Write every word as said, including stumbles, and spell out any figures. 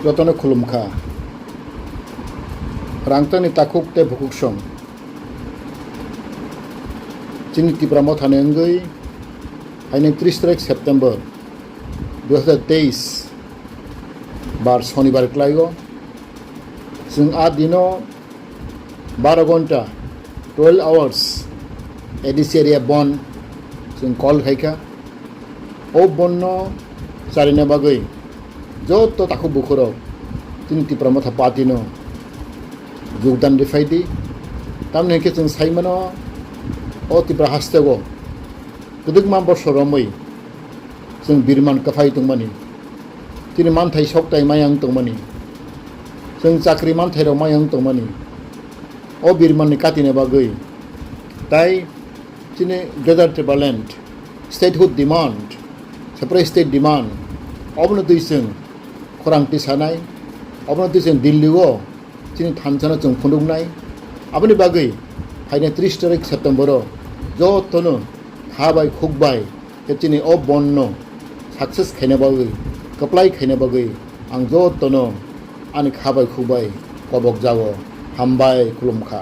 Jotono khulumkha. Rangchakni takhuk tei bukhuk song. Chini Tipra Mothani wngwi haino tris tarik September dui hazar teis bar Sonibar kwlaio. Chwng a dino baro gonta, twelve hours A D C area bon chwng call khaikha. O bonno charina bagwi joto takhuk bukhurok chini Tipra Motha Party no jogdan rifai di. Tamni hinkhe chwng saimano o Tipra hasteo kwdwkma bosor romwi chwng birman kwphai tongmani, chini manthai soktai mayang tongmani, chwng chakri manthairok mayang tongmani, o birmanni katina bagwi tai chini Greater Tipraland statehood demand, separate state demand, obono twi chwng khorang tisanai, obono twi chwng Delhi o chini thansa no chwng phunuknai. Aboni bagwi phainai tris tarik September o jotono kha bai khuk bai khe chini o bon no success khaina bagwi, kwplai khaina bagwi ang jotono ani kha bai khuk bai kobok jago. Hambai, khulumkha.